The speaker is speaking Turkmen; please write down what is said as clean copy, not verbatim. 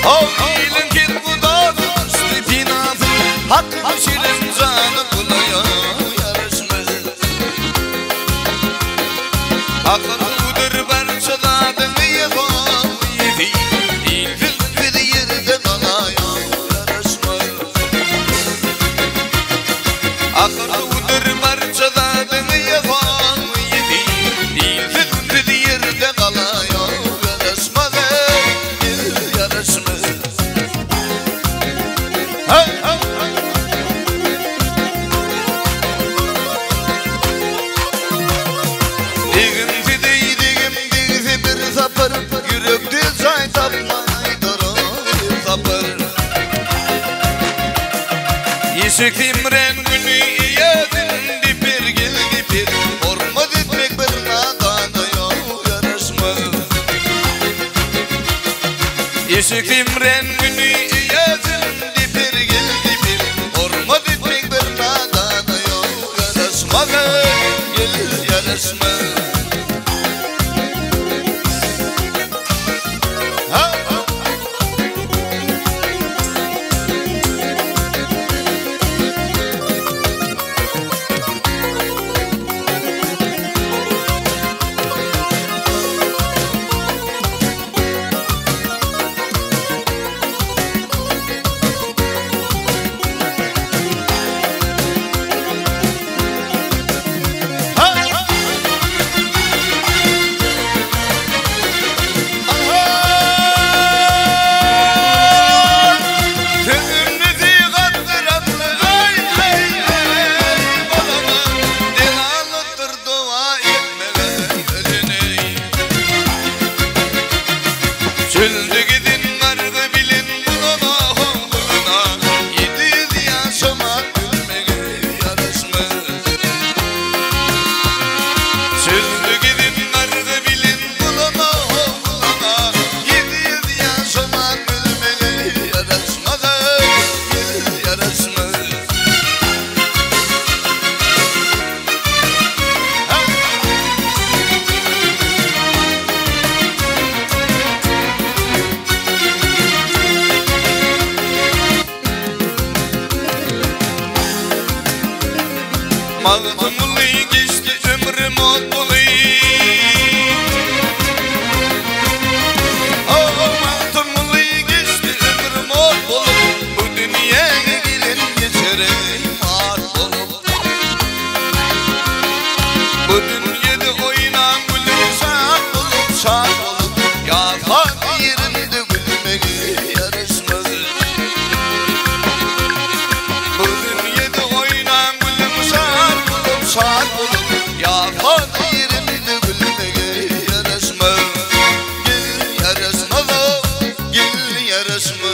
Haw iliň ketgudasy düşdi penasy, Hakyň şirin jany gulaýa ýaraşmaz. Akyl suwdur barça zadyň ýehowyýeti, Ilsiz biz ýerde galaýa ýaraşmaz. Akyl suwdur barça zadyň ýehowyýeti, Ilsiz biz ýerde galaýa ýaraşmaz, il ýaraşmaz. Hey! Degimsi deý degim degse bir sapar, Ýürekde jaý tapman aýdara bir sapar. Eşek semrän güni eýesin deper gel deper, Hormat etmek bir nadana ýaraşmaz. Eşek semrän güni eýesin deper gel deper, Hormat etmek bir nadana ýaraşmaz. Gel ýaraşmaz. Ha! Çölde gidin gargy bilin bulana bulana 700 ýaşamak gülmege ýaraşmaz. Çölde gidin gargy bilin bulana bulana 700 ýaşamak gülmege ýaraşmaz. Ýaraşmaz. Magtymguly geçdi ömrüm ot bolup. Oh, Magtymguly geçdi ömrüm ot bolup. Bu dünýäge gelen geçer mat bolup. Bu dünýede oýnan gülüm şat bolup, şat bolup. Ýazan ýerinde gülmegi ýaraşmaz. Bu dünýede oýnan gülüm şat bolup, şat bolup. Ýazan ýerinde gülmegi ýaraşmaz. Gel ýaraşmaz, gel ýaraşmaz.